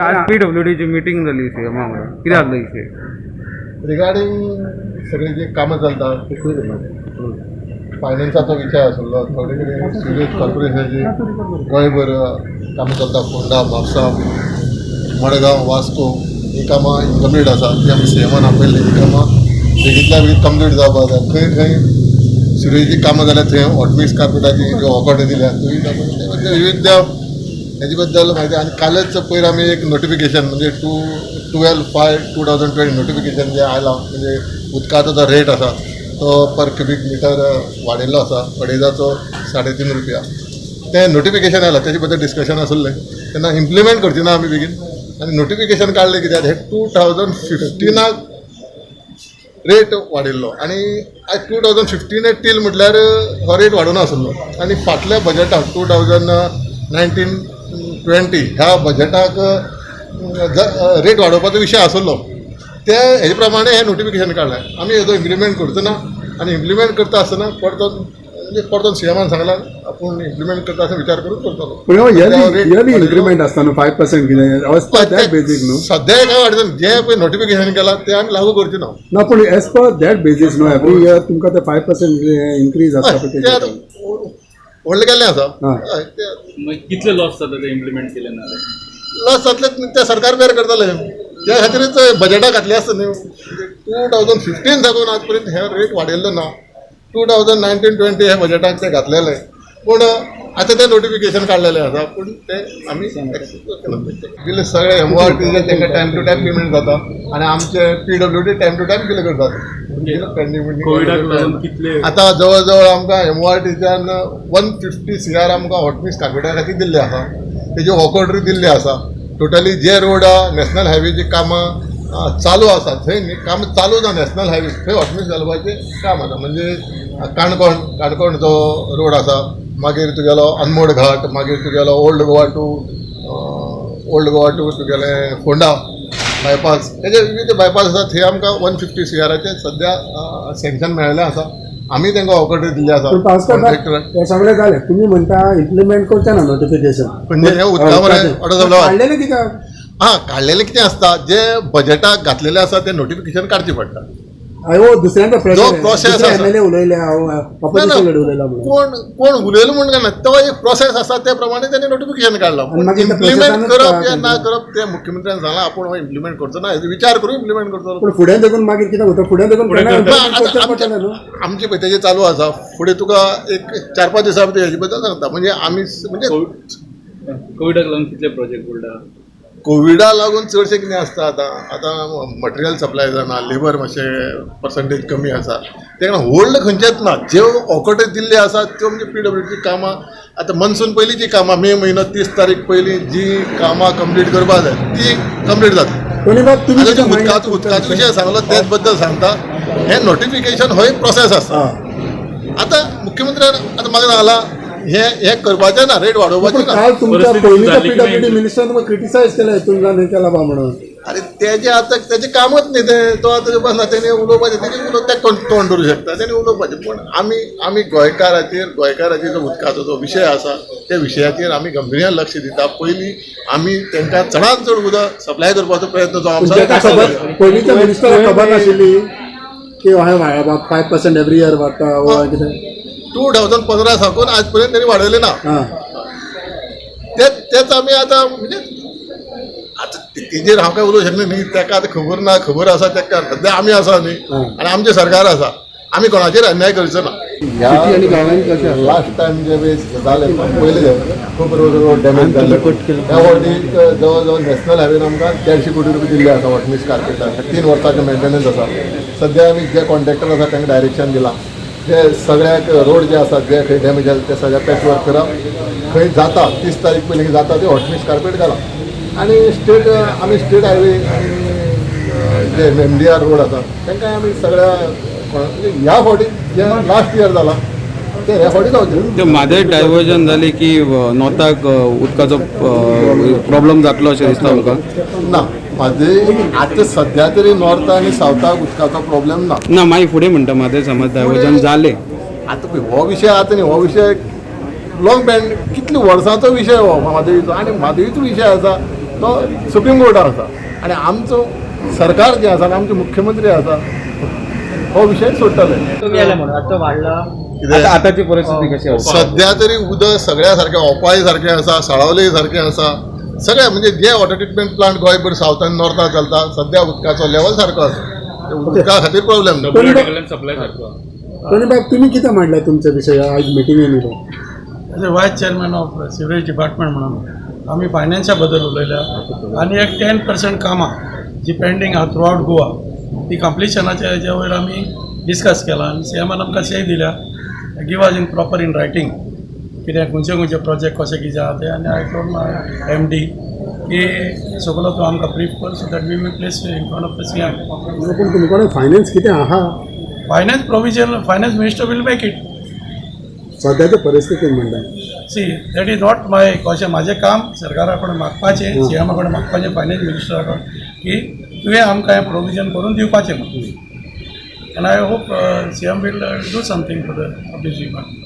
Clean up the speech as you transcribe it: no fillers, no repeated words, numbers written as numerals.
आज पीडब्ल्यूडीची मिटींग जाली सीएमा वांगडा, कितें आसलो विशय? रिगार्डींग सगळी जी कामां चलता, फायनान्साचो विशय आसलो, थोडे कडेन सिवेज कॉर्पोरेशनाची गोंयभर कामां चलता. फोंडा, म्हापसा, मडगांव, वास्को ही कामां इनकम्प्लीट आसा. ती आमी सीएमान आपयल्ली. ही कामां बेगींतल्या बेगीन कंप्लीट जावपाक जाय. खंय खंय सिवेजीची कामां जाल्या, थंय हॉटमिक्स कार्पेटाची जी ऑर्डर दिल्या ती विविध हेजे बद्दल म्हायती. आनी कालच पयर आमी एक नोटिफिकेशन, म्हणजे 2 12/5/2020 नोटिफिकेशन जें आयलां, म्हणजे उदकाचो जो रेट आसा तो पर क्युबीक मिटर वाडयल्लो आसा, अडेजाचो 3.5 रुपया. तें नोटिफिकेशन आयलां, तेजे बद्दल डिस्कशन आसलें. तेन्ना इम्प्लिमेंट करची ना आमी बेगीन. आनी नोटिफिकेशन काडलें कित्याक, हे 2015 क रेट वाडिल्लो आनी आयज 2015 टील म्हटल्यार हो रेट वाडून आसलो. आनी फाटल्या बजटाक, 2019-20 ह्या बजटाक रेट वाडोवपाचो विशय आसलो, ते हेजे प्रमाणे हें नोटिफिकेशन काडलें. आमी हेजो इम्प्लिमेंट करचो ना. आनी इम्प्लिमेंट करता आसतना परतून, म्हणजे परतून सीएमान सांगलां, आपूण इम्प्लिमेंट करता आसतना विचार करून करतलो. पूण हो rate yearly वाडयलो. इन्क्रिमेंट आसता न्हू, 5% कितें एज पर that basic न्हू? सद्या काय वाडयता, जें पळय नोटिफिकेशन केलां तें आमी लागू करचे ना. ना, पूण एज पर that basis न्हू, एवरी इयर तुमकां ते 5% इन्क्रीज आसता पळय. ते आतां तेजेर. व्हडलें केल्लें आसा. हां. हय, ते मागीर कितले लॉस जाता ते इम्प्लिमेंट केले ना जाल्यार? लॉस जातले, ते सरकार बेर करतले. त्या खातीरच बजेटाक घातले आसता न्ही. 2015 साकून आज पर्यंत हे रेट वाडयल्लो ना. 2019-20 हे बजेटाक ते घातलेले, पूण आतां ते नोटिफिकेशन काडलेले आसा, पूण ते आमी बिल सगळे एमओआरटीचे तांकां टायम टू टायम पेमेंट जाता आनी आमचे PWD time to time bill करतात. Bill pending. कोविडाक लागून कितले आतां जवळ जवळ आमकां एमओआरटीच्यान 150 सीआर आमकां हॉटमिक्स कार्पेटा खातीर दिल्ले आसा. तेजी वर्क ऑर्डर दिल्ली आसा. टोटली जे रोड नॅशनल हायवेची कामां चालू आसा, थंय न्ही कामां चालू ना नॅशनल हायवे, थंय हॉटमिक्स घालपाचें काम आसा. म्हणजे काणकोण, काणकोणचो रोड आसा, मागीर तुगेलो अनमोड घाट, मागीर तुगेलो ओल्ड गोवा टू तुगेलें फोंडा बायपास, तेजे विविध बायपास आसा. थंय आमकां 150 सीआराचे सद्या सँक्शन मेळिल्लें आसा. आमी तांकां ऑर्डर दिल्ली आसा पूण पावसकार, कॉन्ट्रॅक्टराक. हे सगळें जालें, तुमी म्हणटा इम्प्लिमेंट करचे ना नोटिफिकेशन. म्हणजे हे उदका मरे ऑर्डर जालो. काडलेलें कित्याक? हां, काडलेलें कितें आसता, जे बजेटाक घातलेलें आसा तें नोटिफिकेशन काडचें पडटा. हांव दुसऱ्यांचो. जो process आसा. एमएलए उलयले, हांव ऑपोजिशन उलयला म्हणून. कोण कोण उलयलो म्हूण काय ना, तो एक प्रोसेस आसा, ते प्रमाणे तेणी नोटिफिकेशन काडलां. आनी मागीर त्या इम्प्लिमेंट process करप या आनूच ना करप तें मुख्यमंत्र्यान सांगलां, आपूण हो इम्प्लिमेंट करचो ना, हेजो विचार करून इम्प्लिमेंट करतलो. पूण फुडें देखून मागीर कितें उरता? फुडें देखून फुडें केन्ना करता. implement करचें पडटलें न्हू? आमचे पळय तेजें चालू आसा. फुडें तुका एक 4-5 दिसां भितर हेजे बद्दल सांगता. म्हणजे आमी म्हणजे कोविडाक लागून कितले प्रोजेक्ट उरला? कोविडा लागून चडशें कितें आसता, आतां आतां मटेरियल सप्लाय जायना, लेबर मातशें पर्संटेज कमी आसा, तेका होल्ड खंयचेच ना. ज्यो ऑकटे दिल्ले आसा त्यो, म्हणजे पीडब्ल्यूडीची कामां, आतां मनसून पयलींची कामां, मे म्हयनो 30 तारीख पयलीं जी कामां कंप्लीट करपा जाय ती कंप्लीट जातली. कोणी बाब, तुमी आतां कितें जे उदकाचो उदकाचो विशय सांगलो तेच बद्दल सांगता. हें नोटिफिकेशन हो एक प्रोसेस आसता. आतां मुख्यमंत्र्यान आतां म्हाका सांगलां, हें हें करपाचें ना, रेट पूण वाडोवपाचें ना. काल तुमच्या परिस्थिती पयलींच्या सुदारली की नाही? पीडब्ल्यूडी मिनिस्टरान तुमकां क्रिटिसायज केलें, हितून हें केलां बा म्हणून. अरे, तेजें आतां तेजें कामच न्ही तें. तो आतां बसला, तेणे उलोवपाचें, तेणी उलोव, तें कोण तोंड धरूं शकता? तेणी उलोवपाचें. पूण आमी आमी गोंयकाराचेर, गोंयकाराचेर जो उदकाचो जो विशय आसा, त्या विशयाचेर आमी गंभीर्यान लक्ष दिता. पयलीं आमी तांकां चडांत चड उदक सप्लाय करपाचो प्रयत्न जो आमचो ताका खबर, पयलींच्या मिनिस्टराक खबर नाशिल्ली की हय 5% एवरी इयर वाडटा वा कितें? 2015 साकून आज पर्यंत तेणी वाडयलें ना. तेच तेच आमी आतां, म्हणजे आतां तेजेर हांव काय उलोवंक शकना न्ही. ताका आतां खबर ना, खबर आसा ताका. सद्या आमी आसा न्ही आनी आमचें सरकार आसा, आमी कोणाचेर अन्याय करचो ना. सिटी आनी गांवांनी कशें आसा? लास्ट टायम जे वेळेस जालें, पयलें खूब रोड रोड डॅमेज जाले. ह्या फावटी जवळ जवळ नॅशनल हायवेन आमकां 150 कोटी रुपया दिल्ले आसा हॉटमिक्स कार्पेटाक. 3 वर्साचें मेंटेनन्स आसा. सद्या आमी जे कॉन्ट्रॅक्टर आसा तांकां डायरेक्शन दिलां, जे सगळ्याक रोड जे आसात, जे खंय डॅमेज जाले ते सगळे पॅच वर्क करप. खंय जाता 30 तारीख पयलीं जाता ते हॉटमिक्स कार्पेट घालप. आनी स्टेट, आमी स्टेट हायवे आनी जे एमडीआर रोड आसा तांकां आमी सगळ्या म्हणजे ह्या फावटी जे लास्ट इयर जाला ते ह्या फावटी जावचें. ते म्हादय डायवर्जन जाली की नॉर्थाक उदकाचो प्रॉब्लम जातलो अशें दिसता तुमकां? ना, म्हादय आतां सद्या तरी नॉर्थ आनी सावथाक उदकाचो प्रॉब्लेम ना. ना, मागीर फुडें म्हणटा, म्हादय समज डायवर्जन जालें. आतां पळय, हो विशय आतां न्ही, हो विशय लॉंग बँड, कितले वर्सांचो विशय हो म्हादयचो. आनी म्हादयचो विशय आसा. तो सुप्रीम कोर्टान आसा आनी आमचो सरकार जें आसा आनी आमचे मुख्यमंत्री आसा हो विशय सोडटले. कमी आले म्हणून आतां वाडला. आता आताची परिस्थिती कशी आहे? सध्या तरी उदक सगळ्या सारकें, ओपाळी सारकें आसा, साळावली सारकें आसा, सगळ्या म्हणजे जे वॉटर ट्रिटमेंट प्लांट गोंयभर सावथ आनी नॉर्था चलता, सध्या उदकाचो लेवल सारको आसा. उदका खातीर प्रॉब्लेम ना. डब्ल्यू सप्लाय सारको. टोनी बाब, तुमी कितें मांडलें तुमच्या विशय आयज मिटिंगेन इलो? As a vice chairman of sewerage department म्हणून आमी फायनान्सा बद्दल उलयल्या आनी एक 10% कामां जी पेंडींग आहा थ्रू आवट गोवा, ती कंप्लिशनाच्या हेज्या वयर आमी डिस्कस केला आनी सी एमान आमकां सही दिल्या, give us in proper in writing कितें, खंयचे खंयचे प्रोजेक्ट कशें कितें आहा ते. आनी I told my MD की सगलो तूं आमकां ब्रीफ कर so that we will place in front of the CM. पूण तुमचे कडेन फायनान्स कितें आहा? Finance provision, finance minister will make it. सद्याच्या परिस्थितीन म्हणटा. See, that is not my कशें, म्हाजें काम सरकारा कडेन मागपाचें, सी एमा कडेन मागपाचें, फायनान्स मिनिस्टरा कडेन की तुवें आमकां हें प्रोविजन करून दिवपाचें म्हणून. And I hope CM will do something for the of this department.